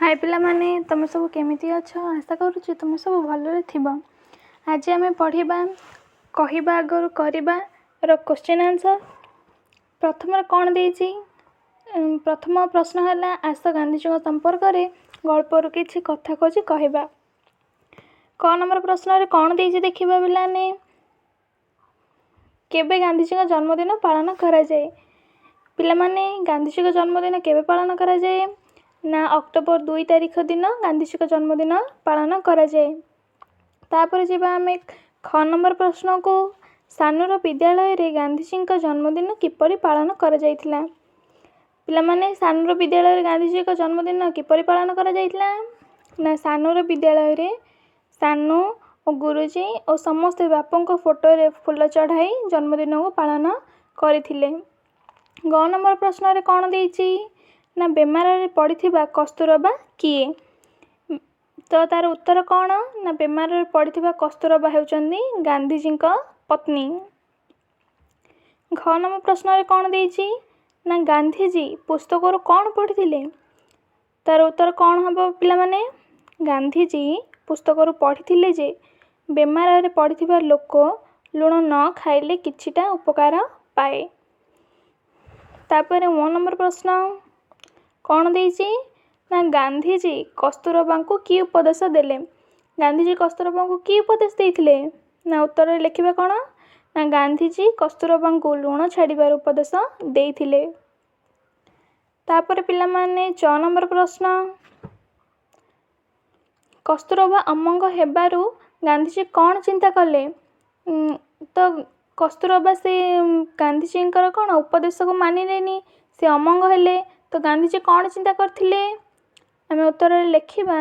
ହାଏ ପିଲାମାନେ, ତୁମେ ସବୁ କେମିତି ଅଛ? ଆଶା କରୁଛି ତୁମେ ସବୁ ଭଲରେ ଥିବ। ଆଜି ଆମେ ପଢ଼ିବା କହିବା ଆଗରୁ କରିବାର କୋଶ୍ଚିନ୍ ଆନ୍ସର୍। ପ୍ରଥମରେ କ'ଣ ଦେଇଛି? ପ୍ରଥମ ପ୍ରଶ୍ନ ହେଲା, ଆସ ଗାନ୍ଧିଜୀଙ୍କ ସମ୍ପର୍କରେ ଗଳ୍ପରୁ କିଛି କଥା ଖୋଜି କହିବା। କ ନମ୍ବର ପ୍ରଶ୍ନରେ କ'ଣ ଦେଇଛି ଦେଖିବା ପିଲାମାନେ। କେବେ ଗାନ୍ଧିଜୀଙ୍କ ଜନ୍ମଦିନ ପାଳନ କରାଯାଏ? ପିଲାମାନେ, ଗାନ୍ଧିଜୀଙ୍କ ଜନ୍ମଦିନ କେବେ ପାଳନ କରାଯାଏ ନା ଅକ୍ଟୋବର 2 ତାରିଖ ଦିନ ଗାନ୍ଧିଜୀଙ୍କ ଜନ୍ମଦିନ ପାଳନ କରାଯାଏ। ତାପରେ ଯିବା ଆମେ ଖ ନମ୍ବର ପ୍ରଶ୍ନକୁ। ସାନୁର ବିଦ୍ୟାଳୟରେ ଗାନ୍ଧିଜୀଙ୍କ ଜନ୍ମଦିନ କିପରି ପାଳନ କରାଯାଇଥିଲା? ପିଲାମାନେ, ସାନୁର ବିଦ୍ୟାଳୟରେ ଗାନ୍ଧିଜୀଙ୍କ ଜନ୍ମଦିନ କିପରି ପାଳନ କରାଯାଇଥିଲା ନା ସାନୁର ବିଦ୍ୟାଳୟରେ ସାନୁ ଓ ଗୁରୁଜୀ ଓ ସମସ୍ତେ ବାପୁଙ୍କ ଫଟୋରେ ଫୁଲ ଚଢ଼ାଇ ଜନ୍ମଦିନକୁ ପାଳନ କରିଥିଲେ। ଗ ନମ୍ବର ପ୍ରଶ୍ନରେ କ'ଣ ଦେଇଛି ନା ବେମାରରେ ପଡ଼ିଥିବା କସ୍ତୁରବା କିଏ? ତ ତାର ଉତ୍ତର କ'ଣ ନା ବେମାରରେ ପଡ଼ିଥିବା କସ୍ତୁରବା ହେଉଛନ୍ତି ଗାନ୍ଧିଜୀଙ୍କ ପତ୍ନୀ। ଘ ନମ୍ବର ପ୍ରଶ୍ନରେ କ'ଣ ଦେଇଛି ନା ଗାନ୍ଧିଜୀ ପୁସ୍ତକରୁ କ'ଣ ପଢ଼ିଥିଲେ? ତାର ଉତ୍ତର କ'ଣ ହେବ ପିଲାମାନେ? ଗାନ୍ଧିଜୀ ପୁସ୍ତକରୁ ପଢ଼ିଥିଲେ ଯେ ବେମାରରେ ପଡ଼ିଥିବା ଲୋକ ଲୁଣ ନ ଖାଇଲେ କିଛିଟା ଉପକାର ପାଏ। ତାପରେ ଙ ନମ୍ବର ପ୍ରଶ୍ନ କ'ଣ ଦେଇଛି ନା ଗାନ୍ଧିଜୀ କସ୍ତୁରବାଙ୍କୁ କି ଉପଦେଶ ଦେଲେ? ଗାନ୍ଧିଜୀ କସ୍ତୁରବାଙ୍କୁ କି ଉପଦେଶ ଦେଇଥିଲେ ନା ଉତ୍ତରରେ ଲେଖିବା କ'ଣ ନା ଗାନ୍ଧିଜୀ କସ୍ତୁରବାଙ୍କୁ ଲୁଣ ଛାଡ଼ିବାର ଉପଦେଶ ଦେଇଥିଲେ। ତାପରେ ପିଲାମାନେ ଚ ନମ୍ବର ପ୍ରଶ୍ନ, କସ୍ତୁରବା ଅମଙ୍ଗ ହେବାରୁ ଗାନ୍ଧିଜୀ କ'ଣ ଚିନ୍ତା କଲେ? ତ କସ୍ତୁରବା ସେ ଗାନ୍ଧିଜୀଙ୍କର କ'ଣ ଉପଦେଶକୁ ମାନିଲେନି, ସେ ଅମଙ୍ଗ ହେଲେ। ତ ଗାନ୍ଧିଜୀ କ'ଣ ଚିନ୍ତା କରିଥିଲେ? ଆମେ ଉତ୍ତରରେ ଲେଖିବା,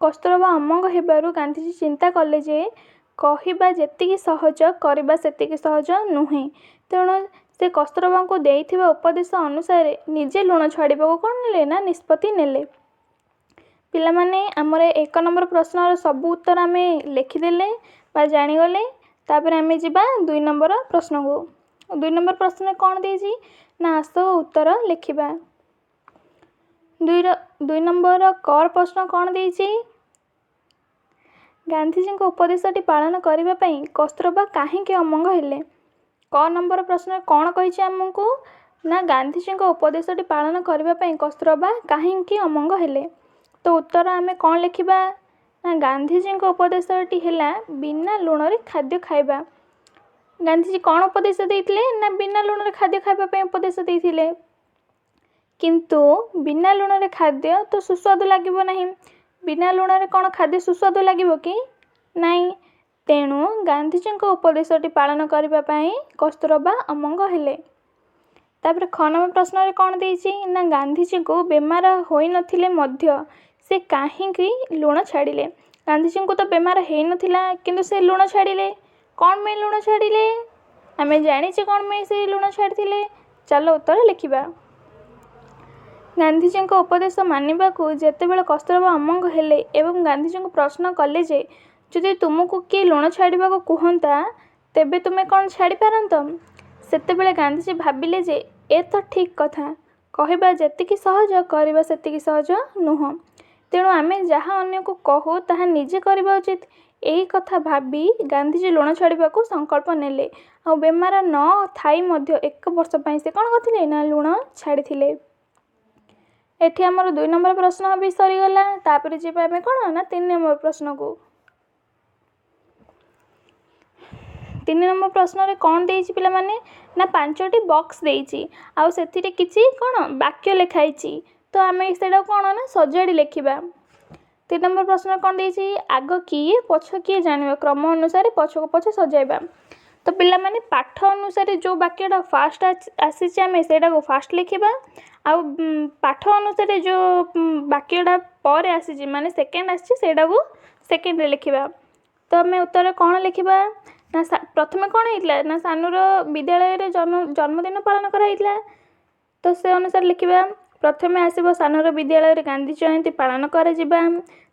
କସ୍ତୁରବା ଅମଙ୍ଗ ହେବାରୁ ଗାନ୍ଧିଜୀ ଚିନ୍ତା କଲେ ଯେ କହିବା ଯେତିକି ସହଜ କରିବା ସେତିକି ସହଜ ନୁହେଁ। ତେଣୁ ସେ କସ୍ତୁରବାଙ୍କୁ ଦେଇଥିବା ଉପଦେଶ ଅନୁସାରେ ନିଜେ ଲୁଣ ଛାଡ଼ିବାକୁ କ'ଣ ନେଲେ ନା ନିଷ୍ପତ୍ତି ନେଲେ। ପିଲାମାନେ, ଆମର 1 ନମ୍ବର ପ୍ରଶ୍ନର ସବୁ ଉତ୍ତର ଆମେ ଲେଖିଦେଲେ ବା ଜାଣିଗଲେ। ତାପରେ ଆମେ ଯିବା 2 ନମ୍ବର ପ୍ରଶ୍ନକୁ। 2 ନମ୍ବର ପ୍ରଶ୍ନରେ କ'ଣ ଦେଇଛି ନା ଆସ ଉତ୍ତର ଲେଖିବା। 2 ନମ୍ବର କର ପ୍ରଶ୍ନ କ'ଣ ଦେଇଛି? ଗାନ୍ଧିଜୀଙ୍କ ଉପଦେଶଟି ପାଳନ କରିବା ପାଇଁ କସ୍ତୁରବା କାହିଁକି ଅମଙ୍ଗ ହେଲେ? କ ନମ୍ବର ପ୍ରଶ୍ନରେ କ'ଣ କହିଛି ଆମକୁ ନା ଗାନ୍ଧିଜୀଙ୍କ ଉପଦେଶଟି ପାଳନ କରିବା ପାଇଁ କସ୍ତୁରବା କାହିଁକି ଅମଙ୍ଗ ହେଲେ? ତ ଉତ୍ତର ଆମେ କ'ଣ ଲେଖିବା ନା ଗାନ୍ଧିଜୀଙ୍କ ଉପଦେଶଟି ହେଲା ବିନା ଲୁଣରେ ଖାଦ୍ୟ ଖାଇବା। ଗାନ୍ଧିଜୀ କ'ଣ ଉପଦେଶ ଦେଇଥିଲେ ନା ବିନା ଲୁଣରେ ଖାଦ୍ୟ ଖାଇବା ପାଇଁ ଉପଦେଶ ଦେଇଥିଲେ। କିନ୍ତୁ ବିନା ଲୁଣରେ ଖାଦ୍ୟ ତ ସୁସ୍ୱାଦୁ ଲାଗିବ ନାହିଁ। ବିନା ଲୁଣରେ କ'ଣ ଖାଦ୍ୟ ସୁସ୍ୱାଦୁ ଲାଗିବ କି? ନାଇଁ। ତେଣୁ ଗାନ୍ଧିଜୀଙ୍କ ଉପଦେଶଟି ପାଳନ କରିବା ପାଇଁ କସ୍ତୁରବା ଅମଙ୍ଗ ହେଲେ। ତାପରେ ଖ ନମ୍ବର ପ୍ରଶ୍ନରେ କ'ଣ ଦେଇଛି ନା ଗାନ୍ଧିଜୀଙ୍କୁ ବେମାର ହୋଇନଥିଲେ ମଧ୍ୟ ସେ କାହିଁକି ଲୁଣ ଛାଡ଼ିଲେ? ଗାନ୍ଧିଜୀଙ୍କୁ ତ ବେମାର ହେଇନଥିଲା, କିନ୍ତୁ ସେ ଲୁଣ ଛାଡ଼ିଲେ। କ'ଣ ପାଇଁ ଲୁଣ ଛାଡ଼ିଲେ? ଆମେ ଜାଣିଛେ କ'ଣ ପାଇଁ ସେ ଲୁଣ ଛାଡ଼ିଥିଲେ। ଚାଲ ଉତ୍ତର ଲେଖିବା। ଗାନ୍ଧିଜୀଙ୍କ ଉପଦେଶ ମାନିବାକୁ ଯେତେବେଳେ କସ୍ତୁରବା ଅମଙ୍ଗ ହେଲେ ଏବଂ ଗାନ୍ଧିଜୀଙ୍କୁ ପ୍ରଶ୍ନ କଲେ ଯେ ଯଦି ତୁମକୁ କିଏ ଲୁଣ ଛାଡ଼ିବାକୁ କୁହନ୍ତା ତେବେ ତୁମେ କ'ଣ ଛାଡ଼ିପାରନ୍ତ? ସେତେବେଳେ ଗାନ୍ଧିଜୀ ଭାବିଲେ ଯେ ଏ ତ ଠିକ୍ କଥା, କହିବା ଯେତିକି ସହଜ କରିବା ସେତିକି ସହଜ ନୁହଁ। ତେଣୁ ଆମେ ଯାହା ଅନ୍ୟକୁ କହୁ ତାହା ନିଜେ କରିବା ଉଚିତ। ଏହି କଥା ଭାବି ଗାନ୍ଧିଜୀ ଲୁଣ ଛାଡ଼ିବାକୁ ସଂକଳ୍ପ ନେଲେ। ଆଉ ବେମାର ନ ଥାଇ ମଧ୍ୟ 1 ବର୍ଷ ପାଇଁ ସେ କ'ଣ କରିଥିଲେ ନା ଲୁଣ ଛାଡ଼ିଥିଲେ। ଏଠି ଆମର 2 ନମ୍ବର ପ୍ରଶ୍ନ ବି ସରିଗଲା। ତାପରେ ଯିବା ଆମେ କ'ଣ ନା 3 ନମ୍ବର ପ୍ରଶ୍ନକୁ। 3 ନମ୍ବର ପ୍ରଶ୍ନରେ କ'ଣ ଦେଇଛି ପିଲାମାନେ ନା 5ଟି ବକ୍ସ ଦେଇଛି ଆଉ ସେଥିରେ କିଛି କ'ଣ ବାକ୍ୟ ଲେଖା ହେଇଛି। ତ ଆମେ ସେଇଟାକୁ କ'ଣ ନା ସଜାଡ଼ି ଲେଖିବା। 3 ନମ୍ବର ପ୍ରଶ୍ନରେ କ'ଣ ଦେଇଛି? ଆଗ କିଏ ପଛ କିଏ ଜାଣିବା, କ୍ରମ ଅନୁସାରେ ପଛକୁ ପଛ ସଜାଇବା। ତ ପିଲାମାନେ ପାଠ ଅନୁସାରେ ଯେଉଁ ବାକ୍ୟଟା ଫାଷ୍ଟ ଆସିଛି ଆମେ ସେଇଟାକୁ ଫାଷ୍ଟ ଲେଖିବା। ଆଉ ପାଠ ଅନୁସାରେ ଯେଉଁ ବାକ୍ୟଟା ପରେ ଆସିଛି ମାନେ ସେକେଣ୍ଡ ଆସିଛି ସେଇଟାକୁ ସେକେଣ୍ଡରେ ଲେଖିବା। ତ ଆମେ ଉତ୍ତର କ'ଣ ଲେଖିବା ନା ପ୍ରଥମେ କ'ଣ ହେଇଥିଲା ନା ସାନୁର ବିଦ୍ୟାଳୟରେ ଜନ୍ମଦିନ ପାଳନ କରାଯାଇଥିଲା। ତ ସେ ଅନୁସାରେ ଲେଖିବା। ପ୍ରଥମେ ଆସିବ ସାନୁର ବିଦ୍ୟାଳୟରେ ଗାନ୍ଧୀ ଜୟନ୍ତୀ ପାଳନ କରାଯିବା।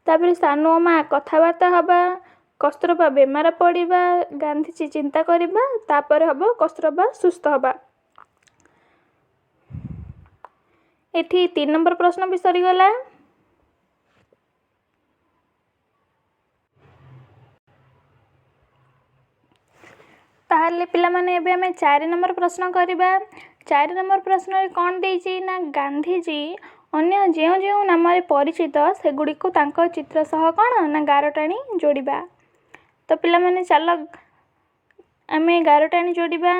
ତାପରେ ସାନୁ ଓ ମା କଥାବାର୍ତ୍ତା ହେବା, କସ୍ତୁରବା ବେମାର ପଡ଼ିବା, ଗାନ୍ଧିଜୀ ଚିନ୍ତା କରିବା, ତାପରେ ହେବ କସ୍ତୁରବା ସୁସ୍ଥ ହେବା। ଏଠି 3 ନମ୍ବର ପ୍ରଶ୍ନ ବି ସରିଗଲା। ତାହେଲେ ପିଲାମାନେ, ଏବେ ଆମେ 4 ନମ୍ବର ପ୍ରଶ୍ନ କରିବା। 4 ନମ୍ବର ପ୍ରଶ୍ନରେ କ'ଣ ଦେଇଛି ନା, ଗାନ୍ଧିଜୀ ଅନ୍ୟ ଯେଉଁ ଯେଉଁ ନାମରେ ପରିଚିତ ସେଗୁଡ଼ିକୁ ତାଙ୍କ ଚିତ୍ର ସହ କ'ଣ ନା ଗାର ଟାଣି ଯୋଡ଼ିବା। ତ ପିଲାମାନେ, ଚାଲ ଆମେ ଗାର ଟାଣି ଯୋଡ଼ିବା।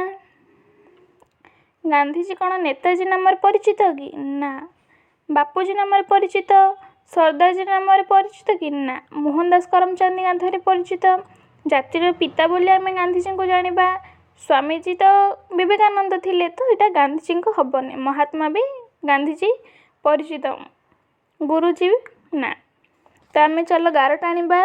ଗାନ୍ଧିଜୀ କ'ଣ ନେତାଜୀ ନାମରେ ପରିଚିତ କି? ନା। ବାପୁଜୀ ନାମରେ ପରିଚିତ? ସର୍ଦ୍ଦାରଜୀ ନାମରେ ପରିଚିତ କି? ନା। ମୋହନ ଦାସ କରମଚାନ୍ଦ ଗାନ୍ଧୀରେ ପରିଚିତ। ଜାତିର ପିତା ବୋଲି ଆମେ ଗାନ୍ଧିଜୀଙ୍କୁ ଜାଣିବା। ସ୍ୱାମୀଜୀ ତ ବିବେକାନନ୍ଦ ଥିଲେ, ତ ଏଇଟା ଗାନ୍ଧିଜୀଙ୍କ ହେବନି। ମହାତ୍ମା ବି ଗାନ୍ଧିଜୀ ପରିଚିତ। ଗୁରୁଜୀ ନା। ତ ଆମେ ଚାଲ ଗାର ଟାଣିବା।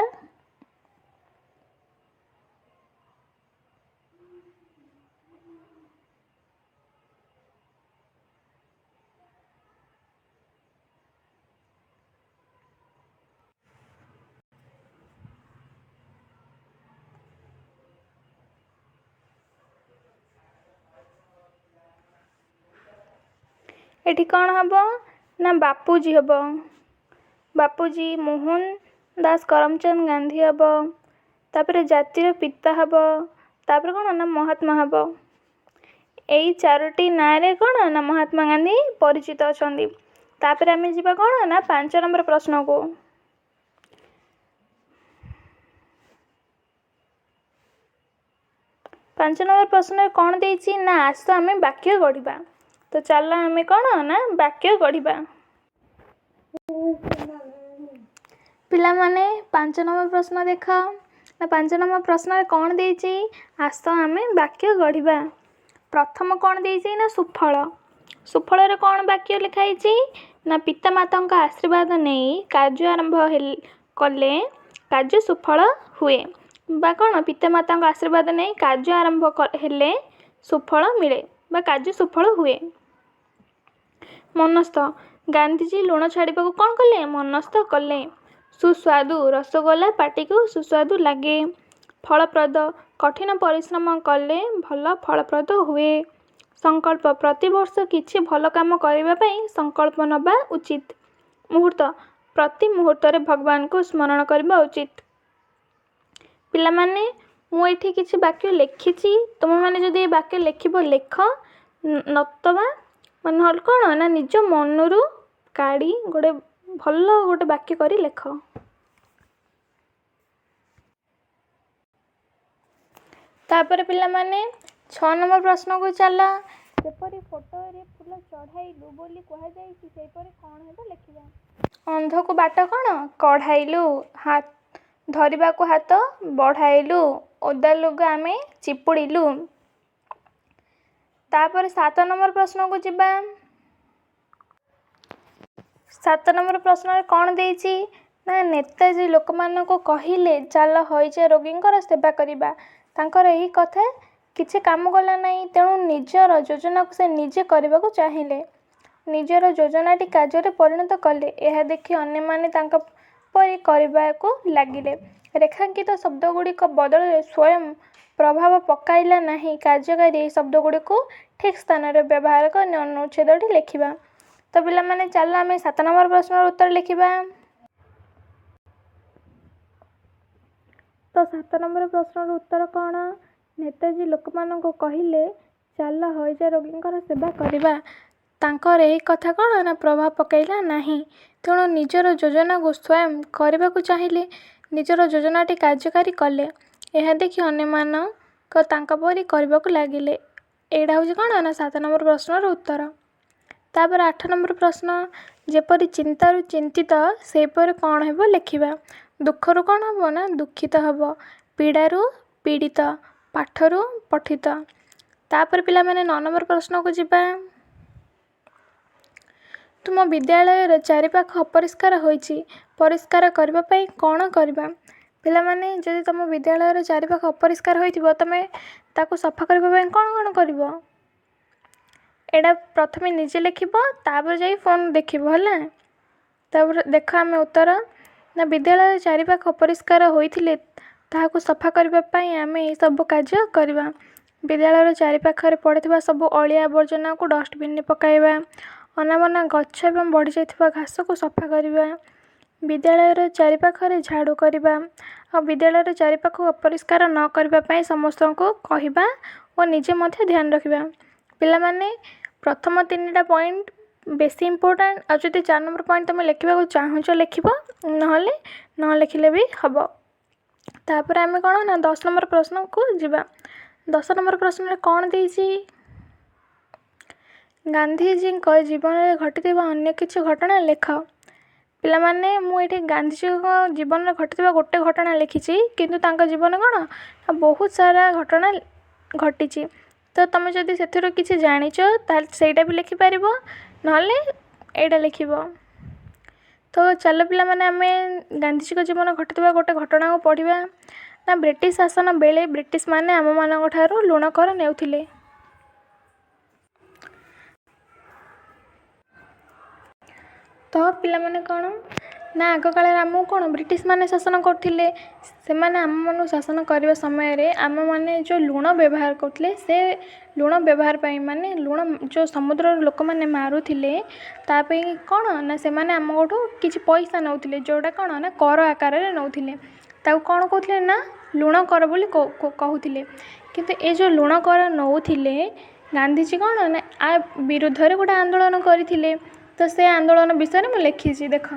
ଏଠି କ'ଣ ହେବ ନା ବାପୁଜୀ ହେବ। ବାପୁଜୀ, ମୋହନ ଦାସ କରମଚାନ୍ଦ ଗାନ୍ଧୀ ହେବ, ତାପରେ ଜାତିର ପିତା ହେବ, ତାପରେ କ'ଣ ନା ମହାତ୍ମା ହେବ। ଏଇ 4ଟି ନାଁରେ କ'ଣ ନା ମହାତ୍ମା ଗାନ୍ଧୀ ପରିଚିତ ଅଛନ୍ତି। ତାପରେ ଆମେ ଯିବା କ'ଣ ନା 5 ନମ୍ବର ପ୍ରଶ୍ନକୁ। 5 ନମ୍ବର ପ୍ରଶ୍ନରେ କ'ଣ ଦେଇଛି ନା, ଆସ ଆମେ ବାକ୍ୟ ଗଢ଼ିବା। ତ ଚାଲ ଆମେ କ'ଣ ନା ବାକ୍ୟ ଗଢ଼ିବା। ପିଲାମାନେ, 5 ନମ୍ବର ପ୍ରଶ୍ନ ଦେଖ ନା, 5 ନମ୍ବର ପ୍ରଶ୍ନରେ କ'ଣ ଦେଇଛି? ଆସ ଆମେ ବାକ୍ୟ ଗଢ଼ିବା। ପ୍ରଥମ କ'ଣ ଦେଇଛି ନା ସୁଫଳ। ସୁଫଳରେ କ'ଣ ବାକ୍ୟ ଲେଖା ହେଇଛି ନା, ପିତାମାତାଙ୍କ ଆଶୀର୍ବାଦ ନେଇ କାର୍ଯ୍ୟ ଆରମ୍ଭ କଲେ କାର୍ଯ୍ୟ ସୁଫଳ ହୁଏ, ବା କ'ଣ ପିତାମାତାଙ୍କ ଆଶୀର୍ବାଦ ନେଇ କାର୍ଯ୍ୟ ଆରମ୍ଭ ହେଲେ ସୁଫଳ ମିଳେ ବା କାର୍ଯ୍ୟ ସୁଫଳ ହୁଏ। ମନସ୍ଥ, ଗାନ୍ଧିଜୀ ଲୁଣ ଛାଡ଼ିବାକୁ କ'ଣ କଲେ? ମନସ୍ଥ କଲେ। ସୁସ୍ୱାଦୁ, ରସଗୋଲା ପାଟିକୁ ସୁସ୍ୱାଦୁ ଲାଗେ। ଫଳପ୍ରଦ, କଠିନ ପରିଶ୍ରମ କଲେ ଭଲ ଫଳପ୍ରଦ ହୁଏ। ସଂକଳ୍ପ, ପ୍ରତିବର୍ଷ କିଛି ଭଲ କାମ କରିବା ପାଇଁ ସଂକଳ୍ପ ନେବା ଉଚିତ। ମୁହୂର୍ତ୍ତ, ପ୍ରତି ମୁହୂର୍ତ୍ତରେ ଭଗବାନଙ୍କୁ ସ୍ମରଣ କରିବା ଉଚିତ। ପିଲାମାନେ, ମୁଁ ଏଠି କିଛି ବାକ୍ୟ ଲେଖିଛି। ତୁମେମାନେ ଯଦି ଏ ବାକ୍ୟ ଲେଖିବ ଲେଖ, ନତବା ମାନେ ନହେଲେ କ'ଣ ନା ନିଜ ମନରୁ କାଢ଼ି ଗୋଟେ ଭଲ ଗୋଟେ ବାକ୍ୟ କରି ଲେଖ। ତାପରେ ପିଲାମାନେ, 6 ନମ୍ବର ପ୍ରଶ୍ନକୁ ଚାଲ। ଯେପରି ଫଟୋରେ ଫୁଲ ଚଢ଼ାଇଲୁ ବୋଲି କୁହାଯାଇଛି, ସେହିପରି କ'ଣ ହେବ ଲେଖିବା। ଅନ୍ଧକୁ ବାଟ କ'ଣ କଢ଼ାଇଲୁ, ଧରିବାକୁ ହାତ ବଢ଼ାଇଲୁ, ଓଦା ଲୁଗା ଆମେ ଚିପୁଡ଼ିଲୁ। ତାପରେ 7 ନମ୍ବର ପ୍ରଶ୍ନକୁ ଯିବା। 7 ନମ୍ବର ପ୍ରଶ୍ନରେ କ'ଣ ଦେଇଛି ନା, ନେତାଜୀ ଲୋକମାନଙ୍କୁ କହିଲେ ଚାଲ ହଇଜା ରୋଗୀଙ୍କର ସେବା କରିବା। ତାଙ୍କର ଏହି କଥା କିଛି କାମ କଲା ନାହିଁ, ତେଣୁ ନିଜର ଯୋଜନାକୁ ସେ ନିଜେ କରିବାକୁ ଚାହିଁଲେ। ନିଜର ଯୋଜନାଟି କାର୍ଯ୍ୟରେ ପରିଣତ କଲେ। ଏହା ଦେଖି ଅନ୍ୟମାନେ ତାଙ୍କ ପରି କରିବାକୁ ଲାଗିଲେ। ରେଖାଙ୍କିତ ଶବ୍ଦଗୁଡ଼ିକ ବଦଳରେ ସ୍ୱୟଂ ପ୍ରଭାବ ପକାଇଲା ନାହିଁ କାର୍ଯ୍ୟକାରୀ ଏହି ଶବ୍ଦଗୁଡ଼ିକୁ ଠିକ୍ ସ୍ଥାନରେ ବ୍ୟବହାର କରି ଅନୁଚ୍ଛେଦଟି ଲେଖିବା। ତ ପିଲାମାନେ, ଚାଲ ଆମେ 7 ନମ୍ବର ପ୍ରଶ୍ନର ଉତ୍ତର ଲେଖିବା। ତ 7 ନମ୍ବର ପ୍ରଶ୍ନର ଉତ୍ତର କ'ଣ? ନେତାଜୀ ଲୋକମାନଙ୍କୁ କହିଲେ ଚାଲ ହଇଜା ରୋଗୀଙ୍କର ସେବା କରିବା। ତାଙ୍କର ଏହି କଥା କ'ଣ ନା ପ୍ରଭାବ ପକାଇଲା ନାହିଁ, ତେଣୁ ନିଜର ଯୋଜନାକୁ ସ୍ୱୟଂ କରିବାକୁ ଚାହିଁଲେ। ନିଜର ଯୋଜନାଟି କାର୍ଯ୍ୟକାରୀ କଲେ। ଏହା ଦେଖି ଅନ୍ୟମାନଙ୍କ ତାଙ୍କ ପରି କରିବାକୁ ଲାଗିଲେ। ଏଇଟା ହେଉଛି କ'ଣ ନା 7 ନମ୍ବର ପ୍ରଶ୍ନର ଉତ୍ତର। ତାପରେ 8 ନମ୍ବର ପ୍ରଶ୍ନ, ଯେପରି ଚିନ୍ତାରୁ ଚିନ୍ତିତ ସେହିପରି କ'ଣ ହେବ ଲେଖିବା। ଦୁଃଖରୁ କ'ଣ ହେବ ନା ଦୁଃଖିତ ହେବ, ପୀଡ଼ାରୁ ପୀଡ଼ିତ, ପାଠରୁ ପଠିତ। ତାପରେ ପିଲାମାନେ, 9 ନମ୍ବର ପ୍ରଶ୍ନକୁ ଯିବା। ତୁମ ବିଦ୍ୟାଳୟର ଚାରିପାଖ ଅପରିଷ୍କାର ହୋଇଛି, ପରିଷ୍କାର କରିବା ପାଇଁ କ'ଣ କରିବା? ପିଲାମାନେ, ଯଦି ତୁମ ବିଦ୍ୟାଳୟର ଚାରିପାଖ ଅପରିଷ୍କାର ହୋଇଥିବ, ତୁମେ ତାକୁ ସଫା କରିବା ପାଇଁ କ'ଣ କ'ଣ କରିବ? ଏଇଟା ପ୍ରଥମେ ନିଜେ ଲେଖିବ, ତାପରେ ଯାଇ ଫୋନ୍ ଦେଖିବ, ହେଲା? ତାପରେ ଦେଖ ଆମେ ଉତ୍ତର ନା, ବିଦ୍ୟାଳୟ ଚାରିପାଖ ଅପରିଷ୍କାର ହୋଇଥିଲେ ତାହାକୁ ସଫା କରିବା ପାଇଁ ଆମେ ଏହିସବୁ କାର୍ଯ୍ୟ କରିବା। ବିଦ୍ୟାଳୟର ଚାରିପାଖରେ ପଡ଼ିଥିବା ସବୁ ଅଳିଆ ଆବର୍ଜନାକୁ ଡଷ୍ଟବିନ୍ରେ ପକାଇବା। ଅନାବନା ଗଛ ଏବଂ ବଢ଼ିଯାଇଥିବା ଘାସକୁ ସଫା କରିବା। ବିଦ୍ୟାଳୟର ଚାରିପାଖରେ ଝାଡ଼ୁ କରିବା ଆଉ ବିଦ୍ୟାଳୟର ଚାରିପାଖକୁ ଅପରିଷ୍କାର ନ କରିବା ପାଇଁ ସମସ୍ତଙ୍କୁ କହିବା ଓ ନିଜେ ମଧ୍ୟ ଧ୍ୟାନ ରଖିବା। ପିଲାମାନେ, ପ୍ରଥମ 3ଟା ପଏଣ୍ଟ ବେଶୀ ଇମ୍ପୋର୍ଟାଣ୍ଟ, ଆଉ ଯଦି 4 ନମ୍ବର ପଏଣ୍ଟ ତୁମେ ଲେଖିବାକୁ ଚାହୁଁଛ ଲେଖିବ, ନହେଲେ ନ ଲେଖିଲେ ବି ହେବ। ତାପରେ ଆମେ କ'ଣ ନା 10 ନମ୍ବର ପ୍ରଶ୍ନକୁ ଯିବା। 10 ନମ୍ବର ପ୍ରଶ୍ନରେ କ'ଣ ଦେଇଛି? ଗାନ୍ଧିଜୀଙ୍କ ଜୀବନରେ ଘଟିଥିବା ଅନ୍ୟ କିଛି ଘଟଣା ଲେଖ। ପିଲାମାନେ, ମୁଁ ଏଠି ଗାନ୍ଧିଜୀଙ୍କ ଜୀବନରେ ଘଟିଥିବା ଗୋଟେ ଘଟଣା ଲେଖିଛି, କିନ୍ତୁ ତାଙ୍କ ଜୀବନ କ'ଣ ବହୁତ ସାରା ଘଟଣା ଘଟିଛି। ତ ତୁମେ ଯଦି ସେଥିରୁ କିଛି ଜାଣିଛ ତାହେଲେ ସେଇଟା ବି ଲେଖିପାରିବ, ନହେଲେ ଏଇଟା ଲେଖିବ। ତ ଚାଲ ପିଲାମାନେ, ଆମେ ଗାନ୍ଧିଜୀଙ୍କ ଜୀବନ ଘଟିଥିବା ଗୋଟେ ଘଟଣାକୁ ପଢ଼ିବା। ନା ବ୍ରିଟିଶ ଶାସନ ବେଳେ ବ୍ରିଟିଶମାନେ ଆମମାନଙ୍କ ଠାରୁ ଲୁଣ କର ନେଉଥିଲେ। ତ ପିଲାମାନେ କ'ଣ ନା ଆଗକାଳରେ ଆମକୁ କ'ଣ ବ୍ରିଟିଶମାନେ ଶାସନ କରୁଥିଲେ। ସେମାନେ ଆମମାନଙ୍କୁ ଶାସନ କରିବା ସମୟରେ ଆମେମାନେ ଯେଉଁ ଲୁଣ ବ୍ୟବହାର କରୁଥିଲେ, ସେ ଲୁଣ ବ୍ୟବହାର ପାଇଁ, ମାନେ ଲୁଣ ଯେଉଁ ସମୁଦ୍ରର ଲୋକମାନେ ମାରୁଥିଲେ, ତା ପାଇଁ କ'ଣ ନା ସେମାନେ ଆମଠୁ କିଛି ପଇସା ନେଉଥିଲେ, ଯେଉଁଟା କ'ଣ ନା କର ଆକାରରେ ନେଉଥିଲେ। ତାକୁ କ'ଣ କହୁଥିଲେ ନା ଲୁଣ କର ବୋଲି କହୁଥିଲେ। କିନ୍ତୁ ଏ ଯେଉଁ ଲୁଣ କର ନେଉଥିଲେ, ଗାନ୍ଧିଜୀ କ'ଣ ନା ଆ ବିରୁଦ୍ଧରେ ଗୋଟେ ଆନ୍ଦୋଳନ କରିଥିଲେ। ତ ସେ ଆନ୍ଦୋଳନ ବିଷୟରେ ମୁଁ ଲେଖିଛି, ଦେଖ।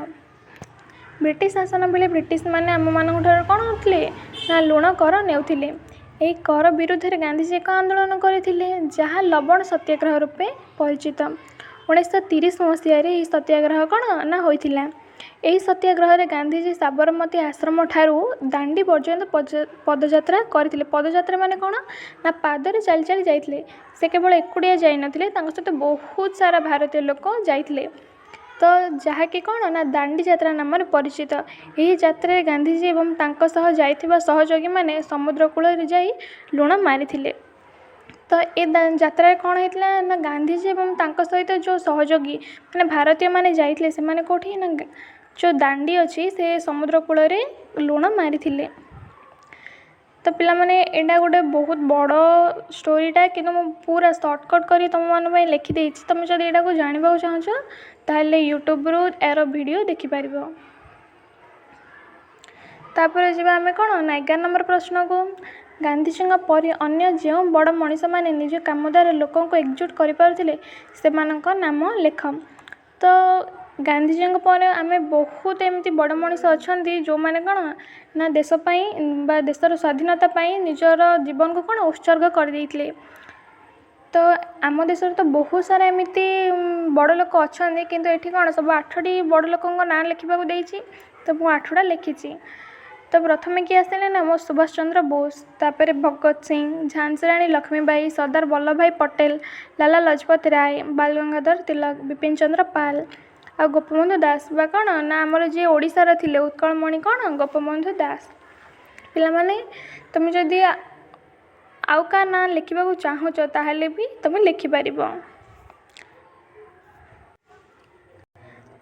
ବ୍ରିଟିଶ ଶାସନ ବେଳେ ବ୍ରିଟିଶମାନେ ଆମମାନଙ୍କ ଠାରୁ କ'ଣ ନେଉଥିଲେ ନା ଲୁଣ କର ନେଉଥିଲେ। ଏହି କର ବିରୁଦ୍ଧରେ ଗାନ୍ଧିଜୀ ଏକ ଆନ୍ଦୋଳନ କରିଥିଲେ, ଯାହା ଲବଣ ସତ୍ୟାଗ୍ରହ ରୂପେ ପରିଚିତ। 1930 ମସିହାରେ ଏହି ସତ୍ୟାଗ୍ରହ କ'ଣ ନା ହୋଇଥିଲା। ଏହି ସତ୍ୟାଗ୍ରହରେ ଗାନ୍ଧିଜୀ ସାବରମତୀ ଆଶ୍ରମ ଠାରୁ ଦାଣ୍ଡି ପର୍ଯ୍ୟନ୍ତ ପଦଯାତ୍ରା କରିଥିଲେ। ପଦଯାତ୍ରା ମାନେ କ'ଣ ନା ପାଦରେ ଚାଲି ଚାଲି ଯାଇଥିଲେ। ସେ କେବଳ ଏକୁଟିଆ ଯାଇନଥିଲେ, ତାଙ୍କ ସହିତ ବହୁତ ସାରା ଭାରତୀୟ ଲୋକ ଯାଇଥିଲେ। ତ ଯାହାକି କ'ଣ ନା ଦାଣ୍ଡି ଯାତ୍ରା ନାମରେ ପରିଚିତ। ଏହି ଯାତ୍ରାରେ ଗାନ୍ଧିଜୀ ଏବଂ ତାଙ୍କ ସହ ଯାଇଥିବା ସହଯୋଗୀମାନେ ସମୁଦ୍ର କୂଳରେ ଯାଇ ଲୁଣ ମାରିଥିଲେ। ତ ଏ ଯାତ୍ରାରେ କ'ଣ ହେଇଥିଲା ନା ଗାନ୍ଧିଜୀ ଏବଂ ତାଙ୍କ ସହିତ ଯେଉଁ ସହଯୋଗୀ ମାନେ ଭାରତୀୟମାନେ ଯାଇଥିଲେ, ସେମାନେ କେଉଁଠି ନା ଯେଉଁ ଦାଣ୍ଡି ଅଛି ସେ ସମୁଦ୍ର କୂଳରେ ଲୁଣ ମାରିଥିଲେ। ତ ପିଲାମାନେ, ଏଇଟା ଗୋଟେ ବହୁତ ବଡ଼ ଷ୍ଟୋରିଟା, କିନ୍ତୁ ମୁଁ ପୁରା ସର୍ଟକଟ୍ କରି ତୁମମାନଙ୍କ ପାଇଁ ଲେଖିଦେଇଛି। ତୁମେ ଯଦି ଏଇଟାକୁ ଜାଣିବାକୁ ଚାହୁଁଛ ତାହେଲେ ୟୁଟ୍ୟୁବରୁ ଏହାର ଭିଡ଼ିଓ ଦେଖିପାରିବ। ତାପରେ ଯିବା ଆମେ କ'ଣ ନା 11 ନମ୍ବର ପ୍ରଶ୍ନକୁ। ଗାନ୍ଧିଜୀଙ୍କ ପରି ଅନ୍ୟ ଯେଉଁ ବଡ଼ ମଣିଷମାନେ ନିଜ କାମ ଦ୍ୱାରା ଲୋକଙ୍କୁ ଏକଜୁଟ କରିପାରୁଥିଲେ, ସେମାନଙ୍କ ନାମ ଲେଖ। ତ ଗାନ୍ଧିଜୀଙ୍କ ପରେ ଆମେ ବହୁତ ଏମିତି ବଡ଼ ମଣିଷ ଅଛନ୍ତି, ଯେଉଁମାନେ କ'ଣ ନା ଦେଶ ପାଇଁ ବା ଦେଶର ସ୍ୱାଧୀନତା ପାଇଁ ନିଜର ଜୀବନକୁ କ'ଣ ଉତ୍ସର୍ଗ କରିଦେଇଥିଲେ। ତ ଆମ ଦେଶରେ ତ ବହୁତ ସାରା ଏମିତି ବଡ଼ ଲୋକ ଅଛନ୍ତି, କିନ୍ତୁ ଏଠି କ'ଣ ସବୁ 8ଟି ବଡ଼ ଲୋକଙ୍କ ନାଁ ଲେଖିବାକୁ ଦେଇଛି, ତ ମୁଁ 8ଟା ଲେଖିଛି। ତ ପ୍ରଥମେ କିଏ ଆସିଲେ ନା ମୋ ସୁଭାଷ ଚନ୍ଦ୍ର ବୋଷ, ତାପରେ ଭଗତ ସିଂ, ଝାନ୍ସୀ ରାଣୀ ଲକ୍ଷ୍ମୀବାଇ, ସର୍ଦ୍ଦାର ବଲ୍ଲଭ ଭାଇ ପଟେଲ, ଲାଲା ଲଜପତ ରାୟ, ବାଲ ଗଙ୍ଗାଧର ତିଲକ, ବିପିନ ଚନ୍ଦ୍ର ପାଲ ଆଉ ଗୋପବନ୍ଧୁ ଦାସ, ବା କ'ଣ ନା ଆମର ଯିଏ ଓଡ଼ିଶାର ଥିଲେ ଉତ୍କଳମଣି କ'ଣ ଗୋପବନ୍ଧୁ ଦାସ। ପିଲାମାନେ, ତୁମେ ଯଦି ଆଉ କାହା ନାଁ ଲେଖିବାକୁ ଚାହୁଁଛ ତାହେଲେ ବି ତୁମେ ଲେଖିପାରିବ।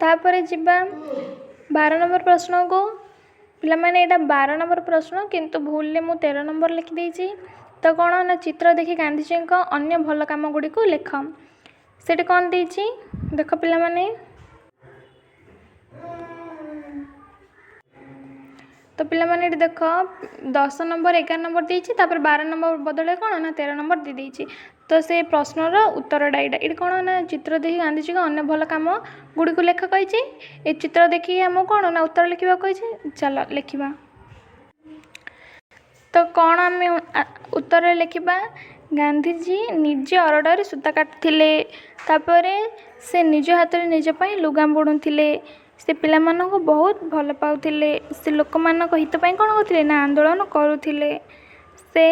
ତାପରେ ଯିବା 12 ନମ୍ବର ପ୍ରଶ୍ନକୁ। ପିଲାମାନେ, ଏଇଟା 12 ନମ୍ବର ପ୍ରଶ୍ନ, କିନ୍ତୁ ଭୁଲରେ ମୁଁ 13 ନମ୍ବର ଲେଖିଦେଇଛି। ତ କ'ଣ ନା ଚିତ୍ର ଦେଖି ଗାନ୍ଧିଜୀଙ୍କ ଅନ୍ୟ ଭଲ କାମ ଗୁଡ଼ିକୁ ଲେଖ। ସେଠି କ'ଣ ଦେଇଛି ଦେଖ ପିଲାମାନେ। ତ ପିଲାମାନେ ଏଠି ଦେଖ, 10 ନମ୍ବର 11 ନମ୍ବର ଦେଇଛି, ତାପରେ 12 ନମ୍ବର ବଦଳରେ କ'ଣ ନା 13 ନମ୍ବର ଦେଇଦେଇଛି। ତ ସେ ପ୍ରଶ୍ନର ଉତ୍ତରଟା ଏଇଟା। ଏଇଠି କ'ଣ ନା ଚିତ୍ର ଦେଖି ଗାନ୍ଧିଜୀଙ୍କ ଅନ୍ୟ ଭଲ କାମ ଗୁଡ଼ିକୁ ଲେଖ କହିଛି। ଏ ଚିତ୍ର ଦେଖିକି ଆମକୁ କ'ଣ ନା ଉତ୍ତର ଲେଖିବାକୁ କହିଛି। ଚାଲ ଲେଖିବା। ତ କ'ଣ ଆମେ ଉତ୍ତରରେ ଲେଖିବା? ଗାନ୍ଧିଜୀ ନିଜେ ଅରଡ଼ରେ ସୂତା କାଟୁଥିଲେ, ତାପରେ ସେ ନିଜ ହାତରେ ନିଜ ପାଇଁ ଲୁଗା ବୁଣୁଥିଲେ, ସେ ପିଲାମାନଙ୍କୁ ବହୁତ ଭଲ ପାଉଥିଲେ, ସେ ଲୋକମାନଙ୍କ ହିତ ପାଇଁ କ'ଣ କରୁଥିଲେ ନା ଆନ୍ଦୋଳନ କରୁଥିଲେ, ସେ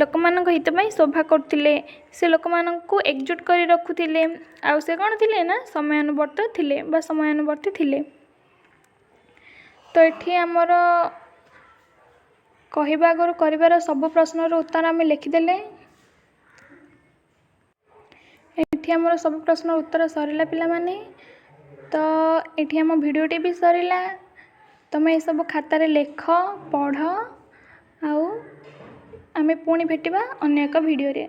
ଲୋକମାନଙ୍କ ହିତ ପାଇଁ ଶୋଭା କରୁଥିଲେ, ସେ ଲୋକମାନଙ୍କୁ ଏକଜୁଟ କରି ରଖୁଥିଲେ, ଆଉ ସେ କ'ଣ ଥିଲେ ନା ସମୟାନୁବର୍ତ୍ତ ଥିଲେ ବା ସମୟାନୁବର୍ତ୍ତୀ ଥିଲେ। ତ ଏଠି ଆମର କହିବା ଆଗରୁ କରିବାର ସବୁ ପ୍ରଶ୍ନର ଉତ୍ତର ଆମେ ଲେଖିଦେଲେ। ଏଠି ଆମର ସବୁ ପ୍ରଶ୍ନର ଉତ୍ତର ସରିଲା ପିଲାମାନେ। ତ ଏଠି ଆମ ଭିଡ଼ିଓଟି ବି ସରିଲା। ତୁମେ ଏସବୁ ଖାତାରେ ଲେଖ, ପଢ଼, ଆଉ ଆମେ ପୁଣି ଭେଟିବା ଅନ୍ୟ ଏକ ଭିଡ଼ିଓରେ।